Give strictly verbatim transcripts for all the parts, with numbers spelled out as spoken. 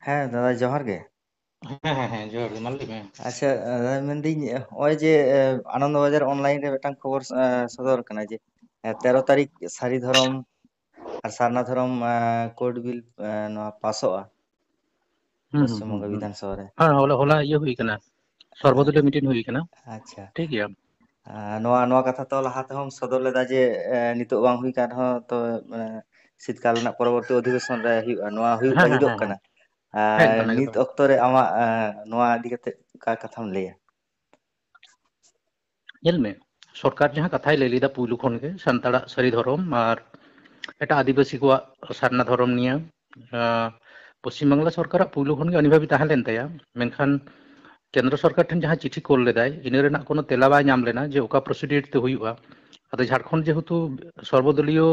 ᱦᱮᱸ ᱫᱟᱫᱟ, ᱡᱚᱦᱟᱨ ᱜᱮ᱾ ᱦᱮᱸ ᱦᱮᱸ ᱦᱮᱸ, ᱡᱚᱦᱟᱨ ᱜᱮ, ᱢᱟ ᱞᱟᱹᱭ ᱢᱮ᱾ ᱟᱪᱪᱷᱟ, ᱫᱟᱫᱟ, ᱢᱮᱱᱫᱟᱹᱧ, ᱱᱚᱜᱼᱚᱭ ᱡᱮ ᱮ, ᱟᱱᱚᱱᱫᱚ ᱵᱟᱡᱟᱨ ᱚᱱᱞᱟᱭᱤᱱ ᱨᱮ ᱢᱤᱫᱴᱟᱝ ᱠᱷᱚᱵᱚᱨ ᱮ, ᱥᱚᱫᱚᱨ ᱠᱟᱱᱟ ᱡᱮ ᱮ, ᱛᱮᱨᱚ ᱛᱟᱹᱨᱤᱠᱷ ᱥᱟᱹᱨᱤ ᱫᱷᱚᱨᱚᱢ ᱟᱨ ᱥᱟᱨᱱᱟ ᱫᱷᱚᱨᱚᱢ ᱮ, ᱠᱳᱰ ᱵᱤᱞ ᱮ, ᱱᱚᱣᱟ ᱯᱟᱥᱚᱜᱼᱟ ᱦᱩᱸ ᱦᱩᱸ ᱯᱚᱥᱪᱤᱢ ᱦᱩᱸ ᱵᱚᱝᱜᱚ ᱦᱩᱸ᱾ ᱵᱤᱫᱷᱟᱱ ᱥᱚᱵᱷᱟ ᱨᱮ᱾ ᱦᱮᱸ, ᱦᱚᱞᱟ, ᱦᱚᱞᱟ ᱤᱭᱟᱹ ᱦᱩᱭ ᱠᱟᱱᱟ, ᱦᱮᱸ, ᱥᱚᱨᱵᱚᱫᱚᱞᱤᱭᱚ ᱢᱤᱴᱤᱝ ᱦᱩᱭ ᱠᱟᱱᱟ᱾ ᱟᱪᱪᱷᱟ᱾ ᱴᱷᱤᱠ ᱜᱮᱭᱟ᱾ ᱟᱨ ᱱᱚᱣᱟ, ᱱᱚᱣᱟ ᱠᱟᱛᱷᱟ ᱛᱚ ᱞᱟᱦᱟ ᱛᱮᱦᱚᱸᱢ ᱥᱚᱫᱚᱨ ᱞᱮᱫᱟ ᱡᱮ ᱮ, ᱱᱤᱛᱚᱜ ᱵᱟᱝ ᱦᱩᱭ ᱠᱟᱱ ᱨᱮᱦᱚᱸ ᱛᱚ ᱮ, ᱥᱤᱛᱠᱟᱞ ᱨᱮᱱᱟᱜ ᱯᱚᱨᱚᱵᱚᱨᱛᱤ ᱚᱫᱷᱤᱵᱮᱥᱚᱱ ᱨᱮ ᱦᱩᱭᱩᱜᱼᱟ, ᱱᱚᱣᱟ ᱦᱩᱭᱩᱜ ᱦᱮᱸ ᱦᱮᱸ ᱞᱟᱹᱜᱤᱫᱚᱜ ᱦᱮᱸ ᱠᱟᱱᱟ᱾ ᱦᱮᱸ᱾ ᱟᱨ ᱮᱠᱫᱚᱢ ᱱᱤᱛ ᱮᱠᱫᱚᱢ᱾ ᱚᱠᱛᱚ ᱨᱮ ᱟᱢᱟᱜ ᱮ, ᱱᱚᱣᱟ ᱤᱫᱤ ᱠᱟᱛᱮ ᱚᱠᱟ ᱠᱟᱛᱷᱟᱢ ᱞᱟᱹᱭᱟ? ᱧᱮᱞ ᱢᱮ, ᱥᱚᱨᱠᱟᱨ ᱡᱟᱦᱟᱸ ᱠᱟᱛᱷᱟᱭ ᱞᱟᱹᱭ ᱞᱮᱫᱟ ᱯᱩᱭᱞᱩ ᱠᱷᱚᱱ ᱜᱮ, ᱥᱟᱱᱛᱟᱲᱟᱜ ᱥᱟᱹᱨᱤ ᱫᱷᱚᱨᱚᱢ ᱟᱨ ᱮᱴᱟᱜ ᱟᱹᱫᱤᱵᱟᱹᱥᱤ ᱠᱚᱣᱟᱜ ᱥᱟᱨᱱᱟ ᱫᱷᱚᱨᱚᱢ ᱱᱤᱭᱟᱹ, ᱟᱸ, ᱯᱚᱥᱪᱤᱢ ᱵᱟᱝᱞᱟ ᱥᱚᱨᱠᱟᱨᱟᱜ ᱯᱩᱭᱞᱩ ᱠᱷᱚᱱ ᱜᱮ ᱟᱹᱱᱤᱵᱷᱟᱹᱵᱤ ᱛᱟᱦᱮᱸ ᱞᱮᱱ ᱛᱟᱭᱟ᱾ ᱢᱮᱱᱠᱷᱟᱱ ᱠᱮᱱᱫᱨᱚ ᱥᱚᱨᱠᱟᱨ ᱴᱷᱮᱱ ᱡᱟᱦᱟᱸ ᱪᱤᱴᱷᱤ ᱠᱳᱞ ᱞᱮᱫᱟᱭ, ᱤᱱᱟᱹ ᱨᱮᱱᱟᱜ ᱠᱳᱱᱳ ᱛᱮᱞᱟ ᱵᱟᱭ ᱧᱟᱢ ᱞᱮᱱᱟ ᱡᱮ ᱚᱠᱟ ᱯᱨᱚᱥᱤᱰᱤᱭᱳᱨ ᱛᱮ ᱦᱩᱭᱩᱜᱼᱟ᱾ ᱟᱫᱚ ᱡᱷᱟᱲᱠᱷᱚᱸᱰ ᱡᱮᱦᱮᱛᱩ ᱥᱚᱨᱵᱚᱫᱚᱞᱤᱭᱚ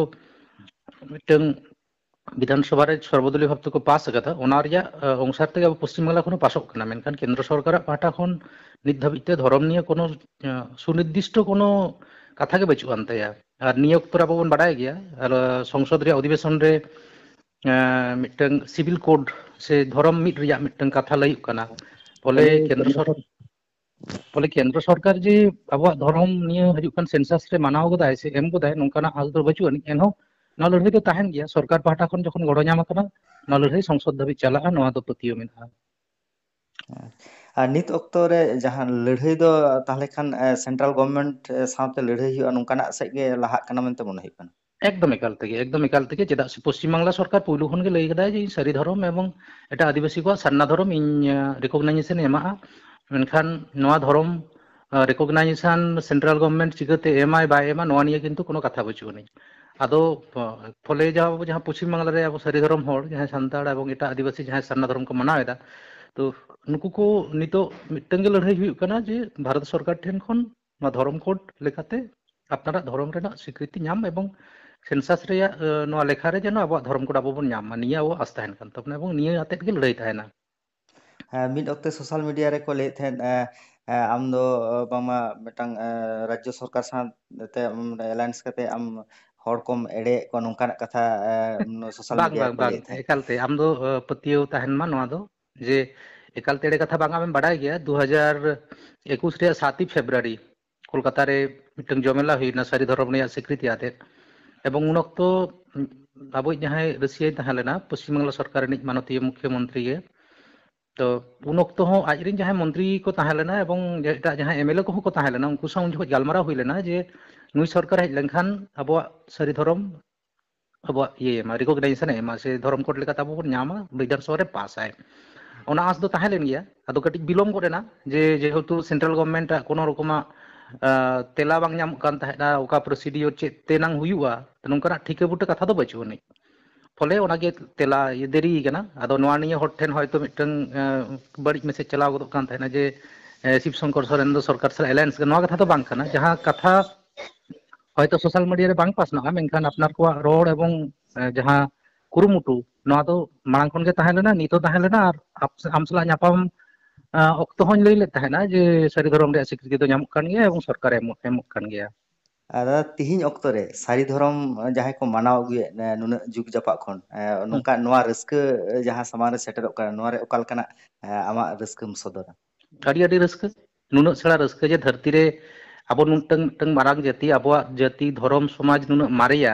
ᱢᱤᱫᱴᱟᱝ ᱵᱤᱫᱷᱟᱱ ᱥᱚᱵᱷᱟ ᱨᱮ ᱥᱚᱨᱵᱚᱫᱚᱞᱤᱭᱚ ᱵᱷᱟᱵ ᱛᱮᱠᱚ ᱯᱟᱥ ᱟᱠᱟᱫᱟ, ᱚᱱᱟ ᱨᱮᱭᱟᱜ, ᱟ, ᱚᱝᱥᱟᱨ ᱛᱮᱜᱮ ᱟᱵᱚ ᱯᱚᱥᱪᱤᱢ ᱵᱟᱝᱞᱟ ᱠᱷᱚᱱ ᱦᱚᱸ ᱯᱟᱥᱚᱜ ᱠᱟᱱᱟ᱾ ᱢᱮᱱᱠᱷᱟᱱ ᱠᱮᱱᱫᱨᱚ ᱥᱚᱨᱠᱟᱨᱟᱜ ᱯᱟᱦᱴᱟ ᱠᱷᱚᱱ ᱱᱤᱛ ᱫᱷᱟᱹᱵᱤᱡ ᱛᱮ ᱫᱷᱚᱨᱚᱢ ᱱᱤᱭᱮ ᱠᱳᱱᱳ, ᱟ, ᱥᱩᱱᱤᱨᱫᱤᱥᱴᱚ ᱠᱳᱱᱳ ᱠᱟᱛᱷᱟ ᱜᱮ ᱵᱟᱹᱪᱩᱜ ᱟᱱ ᱛᱟᱭᱟ᱾ ᱟᱨ ᱱᱤᱭᱟᱹ ᱚᱠᱛᱚ ᱨᱮ ᱟᱵᱚ ᱵᱚᱱ ᱵᱟᱰᱟᱭ ᱜᱮᱭᱟ, ᱟᱨ, ᱟ, ᱥᱚᱝᱥᱚᱫ ᱨᱮᱭᱟᱜ ᱚᱫᱷᱤᱵᱮᱥᱚᱱ ᱨᱮ, ᱟ, ᱢᱤᱫᱴᱟᱝ ᱥᱤᱵᱤᱞ ᱠᱳᱰ ᱥᱮ ᱫᱷᱚᱨᱚᱢ ᱢᱤᱫ ᱨᱮᱭᱟᱜ ᱢᱤᱫᱴᱟᱝ ᱠᱟᱛᱷᱟ ᱞᱟᱹᱭᱩᱜ ᱠᱟᱱᱟ᱾ ᱯᱷᱚᱞᱮ ᱠᱮᱱᱫᱨᱚ ᱥᱚᱨ-, ᱯᱷᱚᱞᱮ ᱠᱮᱱᱫᱨᱚ ᱥᱚᱨᱠᱟᱨ ᱡᱮ ᱟᱵᱚᱣᱟᱜ ᱫᱷᱚᱨᱚᱢ ᱱᱤᱭᱟᱹ ᱦᱤᱡᱩᱜ ᱠᱟᱱ ᱥᱮᱱᱥᱟᱥ ᱨᱮ ᱢᱟᱱᱟᱣ ᱠᱟᱫᱟᱭ ᱥᱮ ᱮᱢ ᱠᱟᱫᱟᱭ, ᱱᱚᱝᱠᱟᱱᱟᱜ ᱟᱥ ᱫᱚ ᱵᱟᱹᱪᱩᱜ ᱟᱹᱱᱤᱡ᱾ ᱮᱱᱦᱚᱸ ᱱᱚᱣᱟ ᱞᱟᱹᱲᱦᱟᱹᱭ ᱫᱚ ᱛᱟᱦᱮᱱ ᱜᱮᱭᱟ᱾ ᱥᱚᱨᱠᱟᱨ ᱯᱟᱦᱴᱟ ᱠᱷᱚᱱ ᱡᱚᱠᱷᱚᱱ ᱜᱚᱲᱚ ᱧᱟᱢ ᱟᱠᱟᱱᱟ, ᱱᱚᱣᱟ ᱞᱟᱹᱲᱦᱟᱹᱭ ᱥᱚᱝᱥᱚᱫ ᱫᱷᱟᱹᱵᱤᱡ ᱪᱟᱞᱟᱜᱼᱟ, ᱱᱚᱣᱟ ᱫᱚ ᱯᱟᱹᱛᱭᱟᱹᱣ ᱢᱮᱱᱟᱜᱼᱟ᱾ ᱟᱨ ᱱᱤᱛ ᱚᱠᱛᱚ ᱨᱮ ᱡᱟᱦᱟᱸ ᱞᱟᱹᱲᱦᱟᱹᱭ ᱫᱚ ᱛᱟᱦᱚᱞᱮ ᱠᱷᱟᱱ, ᱮ, ᱥᱮᱱᱴᱨᱟᱞ ᱜᱚᱵᱷᱢᱮᱱᱴ, ᱮ, ᱥᱟᱶᱛᱮ ᱞᱟᱹᱲᱦᱟᱹᱭ ᱦᱩᱭᱩᱜᱼᱟ, ᱱᱚᱝᱠᱟᱱᱟᱜ ᱥᱮᱫ ᱜᱮ ᱞᱟᱦᱟᱜ ᱠᱟᱱᱟ ᱢᱮᱱᱛᱮ ᱢᱚᱱᱮ ᱦᱩᱭᱩᱜ ᱠᱟᱱᱟ᱾ ᱮᱠᱫᱚᱢ ᱮᱠᱟᱞ ᱛᱮᱜᱮ, ᱮᱠᱫᱚᱢ ᱮᱠᱟᱞ ᱛᱮᱜᱮ᱾ ᱪᱮᱫᱟᱜ ᱥᱮ ᱯᱚᱥᱪᱤᱢ ᱵᱟᱝᱞᱟ ᱥᱚᱨᱠᱟᱨ ᱯᱩᱭᱞᱩ ᱠᱷᱚᱱ ᱜᱮ ᱞᱟᱹᱭ ᱠᱟᱫᱟᱭ ᱡᱮ ᱤᱧ ᱥᱟᱹᱨᱤ ᱫᱷᱚᱨᱚᱢ ᱮᱵᱚᱝ ᱮᱴᱟᱜ ᱟᱹᱫᱤᱵᱟᱹᱥᱤ ᱠᱚᱣᱟᱜ ᱥᱟᱨᱱᱟ ᱫᱷᱚᱨᱚᱢ ᱤᱧ, ᱮ, ᱨᱤᱠᱚᱜᱱᱟᱭᱡᱮᱥᱚᱱ ᱤᱧ ᱮᱢᱟᱜᱼᱟ᱾ ᱢᱮᱱᱠᱷᱟᱱ ᱱᱚᱣᱟ ᱫᱷᱚᱨᱚᱢ, ᱮ, ᱨᱤᱠᱚᱜᱱᱟᱭᱡᱮᱥᱚᱱ ᱥᱮᱱᱴᱨᱟᱞ ᱜᱚᱵᱷᱢᱮᱱᱴ ᱪᱤᱠᱟᱹᱛᱮ ᱮᱢᱟᱭ ᱵᱟᱭ ᱮᱢᱟ, ᱱᱚᱣᱟ ᱱᱤᱭᱮ ᱠᱤᱱᱛᱩ ᱠᱳᱱᱳ ᱠᱟᱛᱷᱟ ᱵᱟᱹᱪᱩᱜ ᱟᱹᱱᱤᱡ᱾ ᱟᱫᱚ, ᱮ, ᱯᱷᱚᱞᱮ ᱡᱟᱦᱟᱸ ᱟᱵᱚ ᱡᱟᱦᱟᱸ ᱯᱚᱥᱪᱤᱢ ᱵᱟᱝᱞᱟ ᱨᱮ ᱟᱵᱚ ᱥᱟᱹᱨᱤ ᱫᱷᱚᱨᱚᱢ ᱦᱚᱲ, ᱡᱟᱦᱟᱸᱭ ᱥᱟᱱᱛᱟᱲ ᱮᱵᱚᱝ ᱮᱴᱟᱜ ᱟᱹᱫᱤᱵᱟᱹᱥᱤ ᱡᱟᱦᱟᱸᱭ ᱥᱟᱨᱱᱟ ᱫᱷᱚᱨᱚᱢ ᱠᱚ ᱢᱟᱱᱟᱣ ᱮᱫᱟ, ᱛᱚ ᱱᱩᱠᱩ ᱠᱚ ᱱᱤᱛᱚᱜ ᱢᱤᱫᱴᱟᱝ ᱜᱮ ᱞᱟᱹᱲᱦᱟᱹᱭ ᱦᱩᱭᱩᱜ ᱠᱟᱱᱟ ᱡᱮ ᱵᱷᱟᱨᱚᱛ ᱥᱚᱨᱠᱟᱨ ᱴᱷᱮᱱ ᱠᱷᱚᱱ ᱱᱚᱣᱟ ᱫᱷᱚᱨᱚᱢ ᱠᱳᱰ ᱞᱮᱠᱟᱛᱮ ᱟᱯᱱᱟᱨᱟᱜ ᱫᱷᱚᱨᱚᱢ ᱨᱮᱱᱟᱜ ᱥᱤᱠᱨᱤᱛᱤ ᱧᱟᱢ ᱮᱵᱚᱝ ᱥᱮᱱᱥᱟᱥ ᱨᱮᱭᱟᱜ, ᱮ, ᱱᱚᱣᱟ ᱞᱮᱠᱷᱟ ᱨᱮ ᱡᱮᱱᱚ ᱟᱵᱚᱣᱟᱜ ᱫᱷᱚᱨᱚᱢ ᱠᱳᱰ ᱟᱵᱚ ᱵᱚᱱ ᱧᱟᱢ ᱢᱟ, ᱱᱤᱭᱟᱹ ᱟᱵᱚᱣᱟᱜ ᱟᱥ ᱛᱟᱦᱮᱱ ᱠᱟᱱ ᱛᱟᱵᱚᱱᱟ ᱮᱵᱚᱝ ᱱᱤᱭᱟᱹ ᱟᱛᱮᱫ ᱜᱮ ᱞᱟᱹᱲᱦᱟᱹᱭ ᱛᱟᱦᱮᱱᱟ᱾ ᱦᱮᱸ, ᱢᱤᱫ ᱚᱠᱛᱮ ᱥᱳᱥᱟᱞ ᱢᱤᱰᱤᱭᱟ ᱨᱮᱠᱚ ᱞᱟᱹᱭᱮᱫ ᱛᱟᱦᱮᱸᱫ, ᱮ, ᱮ, ᱟᱢ ᱫᱚ, ᱮ, ᱵᱟᱝᱢᱟ ᱢᱤᱫᱴᱟᱝ, ᱮ, ᱨᱟᱡᱽᱡᱚ ᱥᱚᱨᱠᱟᱨ ᱥᱟᱶᱛᱮ, ᱮᱞᱟᱭᱮᱱᱥ ᱠᱟᱛᱮ ᱟᱢ ᱦᱚᱲ ᱠᱚᱢ ᱮᱲᱮᱭᱮᱫ ᱠᱚᱣᱟ, ᱱᱚᱝᱠᱟᱱᱟᱜ ᱠᱟᱛᱷᱟ ᱥᱳᱥᱟᱞ ᱵᱟᱝ, ᱢᱤᱰᱤᱭᱟ ᱵᱟᱝ, ᱨᱮᱠᱚ ᱵᱟᱝ, ᱞᱟᱹᱭᱮᱫ ᱛᱟᱦᱮᱸᱫ᱾ ᱮᱠᱟᱞᱛᱮ ᱟᱢ ᱫᱚ ᱯᱟᱹᱛᱭᱟᱹᱣ ᱛᱟᱦᱮᱱ ᱢᱟ ᱱᱚᱣᱟ ᱫᱚ, ᱡᱮ ᱮᱠᱟᱞᱛᱮ ᱮᱲᱮ ᱠᱟᱛᱷᱟ ᱵᱟᱝ᱾ ᱟᱢᱮᱢ ᱵᱟᱰᱟᱭ ᱜᱮᱭᱟ, ᱫᱩ ᱦᱟᱡᱟᱨ ᱮᱠᱩᱥ ᱨᱮᱭᱟᱜ ᱥᱟᱛ ᱯᱷᱮᱵᱽᱨᱩᱣᱟᱨᱤ ᱠᱳᱞᱠᱟᱛᱟ ᱨᱮ ᱢᱤᱫᱴᱟᱝ ᱡᱚᱢᱮᱞᱟ ᱦᱩᱭᱱᱟ ᱥᱟᱹᱨᱤ ᱫᱷᱚᱨᱚᱢ ᱨᱮᱭᱟᱜ ᱥᱤᱠᱨᱤᱛᱤ ᱟᱛᱮᱫ᱾ ᱮᱵᱚᱝ ᱩᱱ ᱚᱠᱛᱚ ᱟᱵᱚᱭᱤᱡ ᱡᱟᱦᱟᱸᱭ ᱨᱟᱹᱥᱤᱭᱟᱹᱭ ᱛᱟᱦᱮᱸ ᱞᱮᱱᱟ, ᱯᱚᱥᱪᱤᱢ ᱵᱟᱝᱞᱟ ᱥᱚᱨᱠᱟᱨ ᱨᱤᱱᱤᱡ ᱢᱟᱱᱚᱛᱤᱭᱚ ᱢᱩᱠᱷᱭᱚᱢᱚᱱᱛᱨᱤ ᱜᱮ, ᱛᱚ ᱩᱱ ᱚᱠᱛᱚ ᱦᱚᱸ ᱟᱡᱨᱮᱱ ᱡᱟᱦᱟᱸᱭ ᱢᱚᱱᱛᱨᱤ ᱠᱚ ᱛᱟᱦᱮᱸ ᱞᱮᱱᱟ ᱮᱵᱚᱝ ᱮᱴᱟᱜ ᱡᱟᱦᱟᱸᱭ ᱮᱢ ᱮᱞ ᱮ ᱠᱚᱦᱚᱸ ᱠᱚ ᱛᱟᱦᱮᱸ ᱞᱮᱱᱟ, ᱩᱱᱠᱩ ᱥᱟᱶ ᱩᱱ ᱡᱚᱠᱷᱚᱱ ᱜᱟᱞᱢᱟᱨᱟᱣ ᱦᱩᱭ ᱞᱮᱱᱟ ᱡᱮ ᱱᱩᱭ ᱥᱚᱨᱠᱟᱨ ᱦᱮᱡ ᱞᱮᱱᱠᱷᱟᱱ ᱟᱵᱚᱣᱟᱜ ᱥᱟᱹᱨᱤ ᱫᱷᱚᱨᱚᱢ ᱟᱵᱚᱣᱟᱜ ᱤᱭᱟᱹ ᱮᱢᱟ, ᱨᱤᱠᱚᱜᱱᱟᱭᱡᱮᱥᱚᱱ ᱮ ᱮᱢᱟ, ᱥᱮ ᱫᱷᱚᱨᱚᱢ ᱠᱳᱰ ᱞᱮᱠᱟᱛᱮ ᱟᱵᱚ ᱵᱚᱱ ᱧᱟᱢᱟ, ᱵᱤᱫᱷᱟᱱ ᱥᱚᱵᱷᱟ ᱨᱮ ᱯᱟᱥ ᱟᱭ᱾ ᱚᱱᱟ ᱟᱸᱥ ᱫᱚ ᱛᱟᱦᱮᱸ ᱞᱮᱱ ᱜᱮᱭᱟ᱾ ᱟᱫᱚ ᱠᱟᱹᱴᱤᱡ ᱵᱤᱞᱚᱢ ᱜᱚᱫ ᱮᱱᱟ, ᱡᱮ ᱡᱮᱦᱮᱛᱩ ᱥᱮᱱᱴᱨᱟᱞ ᱜᱚᱵᱷᱢᱮᱱᱴ ᱟᱜ ᱠᱳᱱᱳ ᱨᱚᱠᱚᱢᱟᱜ ᱛᱮᱞᱟ ᱵᱟᱝ ᱧᱟᱢᱚᱜ ᱠᱟᱱ ᱛᱟᱦᱮᱸᱫᱼᱟ, ᱚᱠᱟ ᱯᱨᱚᱥᱤᱰᱤᱭᱳᱨ ᱪᱮᱫ ᱛᱮᱱᱟᱝ ᱦᱩᱭᱩᱜᱼᱟ, ᱱᱚᱝᱠᱟᱱᱟᱜ ᱴᱷᱤᱠᱟᱹ ᱵᱩᱴᱟᱹ ᱠᱟᱛᱷᱟ ᱫᱚ ᱵᱟᱹᱪᱩᱜ ᱟᱹᱱᱤᱡ᱾ ᱯᱷᱚᱞᱮ ᱚᱱᱟᱜᱮ ᱛᱮᱞᱟ ᱤᱭᱟᱹ ᱫᱮᱨᱤ ᱠᱟᱱᱟ᱾ ᱟᱫᱚ ᱱᱚᱣᱟ ᱱᱤᱭᱟᱹ ᱦᱚᱲ ᱴᱷᱮᱱ ᱦᱚᱭᱛᱳ ᱢᱤᱫᱴᱟᱝ ᱵᱟᱹᱲᱤᱡ ᱢᱮᱥᱮᱡᱽ ᱪᱟᱞᱟᱣ ᱜᱚᱫᱚᱜ ᱠᱟᱱ ᱛᱟᱦᱮᱱᱟ ᱡᱮ ᱥᱤᱵ ᱥᱚᱝᱠᱚᱨ ᱥᱚᱨᱮᱱ ᱫᱚ ᱥᱚᱨᱠᱟᱨ ᱥᱟᱞᱟᱜ ᱮᱞᱟᱭᱮᱱᱥ, ᱱᱚᱣᱟ ᱠᱟᱛᱷᱟ ᱫᱚ ᱵᱟᱝ ᱠᱟᱱᱟ᱾ ᱡᱟᱦᱟᱸ ᱠᱟᱛᱷᱟ ᱦᱚᱭᱛᱳ ᱥᱳᱥᱟᱞ ᱢᱤᱰᱤᱭᱟ ᱨᱮ ᱵᱟᱝ ᱯᱟᱥᱱᱟᱜᱼᱟ, ᱢᱮᱱᱠᱷᱟᱱ ᱟᱯᱱᱟᱨ ᱠᱚᱣᱟᱜ ᱨᱚᱲ ᱮᱵᱚᱝ ᱡᱟᱦᱟᱸ ᱠᱩᱨᱩᱢᱩᱴᱩ, ᱱᱚᱣᱟ ᱫᱚ ᱢᱟᱲᱟᱝ ᱠᱷᱚᱱ ᱜᱮ ᱛᱟᱦᱮᱸ ᱞᱮᱱᱟ, ᱱᱤᱛ ᱦᱚᱸ ᱛᱟᱦᱮᱸ ᱞᱮᱱᱟ᱾ ᱟᱨ ᱟᱯ-, ᱟᱢ ᱥᱟᱞᱟᱜ ᱧᱟᱯᱟᱢ ᱚᱠᱛᱚ ᱦᱚᱸᱧ ᱞᱟᱹᱭ ᱞᱮᱫ ᱛᱟᱦᱮᱱᱟ ᱡᱮ ᱥᱟᱹᱨᱤ ᱫᱷᱚᱨᱚᱢ ᱨᱮᱭᱟᱜ ᱥᱤᱠᱨᱤᱛᱤ ᱫᱚ ᱧᱟᱢᱚᱜ ᱠᱟᱱ ᱜᱮᱭᱟ ᱮᱵᱚᱝ ᱥᱚᱨᱠᱟᱨᱮ ᱮᱢᱚᱜ, ᱮᱢᱚᱜ ᱠᱟᱱ ᱜᱮᱭᱟ᱾ ᱟᱨ ᱫᱟᱫᱟ, ᱛᱤᱦᱤᱧ ᱚᱠᱛᱚ ᱨᱮ ᱥᱟᱹᱨᱤ ᱫᱷᱚᱨᱚᱢ ᱡᱟᱦᱟᱸᱭ ᱠᱚ ᱢᱟᱱᱟᱣ ᱟᱹᱜᱩᱭᱮᱫ, ᱱᱩᱱᱟᱹᱜ ᱡᱩᱜᱽ ᱡᱟᱯᱟᱜ ᱠᱷᱚᱱ, ᱱᱚᱝᱠᱟ ᱱᱚᱣᱟ ᱨᱟᱹᱥᱠᱟᱹ ᱡᱟᱦᱟᱸ ᱥᱟᱢᱟᱝ ᱨᱮ ᱥᱮᱴᱮᱨᱚᱜ ᱠᱟᱱᱟ, ᱱᱚᱣᱟ ᱨᱮ ᱚᱠᱟ ᱞᱮᱠᱟᱱᱟᱜ ᱟᱢᱟᱜ ᱨᱟᱹᱥᱠᱟᱹᱢ ᱥᱚᱫᱚᱨᱟ? ᱟᱹᱰᱤ ᱟᱹᱰᱤ ᱨᱟᱹᱥᱠᱟᱹ᱾ ᱱᱩᱱᱟᱹᱜ ᱥᱮᱬᱟ ᱨᱟᱹᱥᱠᱟᱹ ᱡᱮ ᱫᱷᱟᱹᱨᱛᱤ ᱨᱮ ᱟᱵᱚ ᱢᱤᱫᱴᱟᱝ, ᱢᱤᱫᱴᱟᱝ ᱢᱟᱨᱟᱝ ᱡᱟᱹᱛᱤ, ᱟᱵᱚᱣᱟᱜ ᱡᱟᱹᱛᱤ, ᱫᱷᱚᱨᱚᱢ, ᱥᱚᱢᱟᱡᱽ ᱱᱩᱱᱟᱹᱜ ᱢᱟᱨᱮᱭᱟ,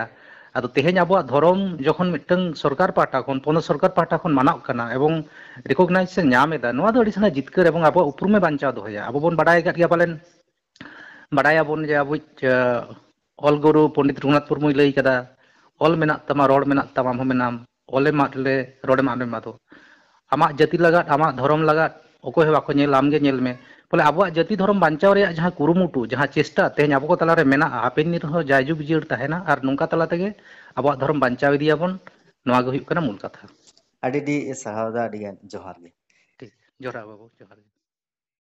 ᱟᱫᱚ ᱛᱮᱦᱮᱧ ᱟᱵᱚᱣᱟᱜ ᱫᱷᱚᱨᱚᱢ ᱡᱚᱠᱷᱚᱱ ᱢᱤᱫᱴᱟᱝ ᱥᱚᱨᱠᱟᱨ ᱯᱟᱦᱴᱟ ᱠᱷᱚᱱ, ᱯᱚᱱᱚᱛ ᱥᱚᱨᱠᱟᱨ ᱯᱟᱦᱴᱟ ᱠᱷᱚᱱ ᱢᱟᱱᱟᱜ ᱠᱟᱱᱟ ᱮᱵᱚᱝ ᱨᱤᱠᱚᱜᱱᱟᱭᱡᱮᱥᱚᱱ ᱧᱟᱢ ᱮᱫᱟ, ᱱᱚᱣᱟ ᱫᱚ ᱟᱹᱰᱤ ᱥᱮᱬᱟ ᱡᱤᱛᱠᱟᱹᱨ ᱮᱵᱚᱝ ᱟᱵᱚᱣᱟᱜ ᱩᱯᱨᱩᱢᱮ ᱵᱟᱧᱪᱟᱣ ᱫᱚᱦᱚᱭᱟ᱾ ᱟᱵᱚ ᱵᱚᱱ ᱵᱟᱰᱟᱭ ᱟᱠᱟᱫ ᱜᱮᱭᱟ ᱯᱟᱞᱮᱱ, ᱵᱟᱰᱟᱭᱟᱵᱚᱱ ᱡᱮ ᱟᱵᱚᱭᱤᱡ ᱚᱞ ᱜᱩᱨᱩ ᱯᱚᱱᱰᱤᱛ ᱨᱚᱜᱷᱩᱱᱟᱛᱷ ᱢᱩᱨᱢᱩᱭ ᱞᱟᱹᱭ ᱠᱟᱫᱟ, "ᱚᱞ ᱢᱮᱱᱟᱜ ᱛᱟᱢᱟ, ᱨᱚᱲ ᱢᱮᱱᱟᱜ ᱛᱟᱢᱟ, ᱟᱢ ᱦᱚᱸ ᱢᱮᱱᱟᱢ, ᱚᱞᱮᱢ ᱟᱫ ᱞᱮ, ᱨᱚᱲᱮᱢ ᱟᱫ ᱮᱢ ᱟᱫᱚᱜ᱾ ᱟᱢᱟᱜ ᱡᱟᱹᱛᱤ ᱞᱟᱜᱟᱫ, ᱟᱢᱟᱜ ᱫᱷᱚᱨᱚᱢ ᱞᱟᱜᱟᱫ ᱚᱠᱚᱭ ᱦᱚᱸ ᱵᱟᱠᱚ ᱧᱮᱞ, ᱟᱢ ᱜᱮ ᱧᱮᱞ ᱢᱮ᱾" ᱵᱚᱞᱮ ᱟᱵᱚᱣᱟᱜ ᱡᱟᱹᱛᱤ ᱫᱷᱚᱨᱚᱢ ᱵᱟᱧᱪᱟᱣ ᱨᱮᱭᱟᱜ ᱡᱟᱦᱟᱸ ᱠᱩᱨᱩᱢᱩᱴᱩ, ᱡᱟᱦᱟᱸ ᱪᱮᱥᱴᱟ ᱛᱮᱦᱮᱧ ᱟᱵᱚ ᱠᱚ ᱛᱟᱞᱟᱨᱮ ᱢᱮᱱᱟᱜᱼᱟ, ᱦᱟᱯᱮᱱ ᱫᱤᱱ ᱨᱮᱦᱚᱸ ᱡᱟᱭᱡᱩᱜᱽ ᱡᱤᱭᱟᱹᱲ ᱛᱟᱦᱮᱱᱟ ᱟᱨ ᱱᱚᱝᱠᱟ ᱛᱟᱞᱟ ᱛᱮᱜᱮ ᱟᱵᱚᱣᱟᱜ ᱫᱷᱚᱨᱚᱢ ᱵᱟᱧᱪᱟᱣ ᱤᱫᱤᱭᱟᱵᱚᱱ᱾ ᱱᱚᱣᱟ ᱜᱮ ᱦᱩᱭᱩᱜ ᱠᱟᱱᱟ ᱢᱩᱞ ᱠᱟᱛᱷᱟ᱾ ᱟᱹᱰᱤ ᱟᱹᱰᱤ ᱥᱟᱨᱦᱟᱣ ᱫᱟ, ᱟᱹᱰᱤ ᱜᱟᱱ ᱡᱚᱦᱟᱨ ᱜᱮ᱾ ᱴᱷᱤᱠ, ᱡᱚᱦᱟᱨ ᱵᱟᱹᱵᱩ, ᱡᱚᱦᱟᱨ ᱜᱮ᱾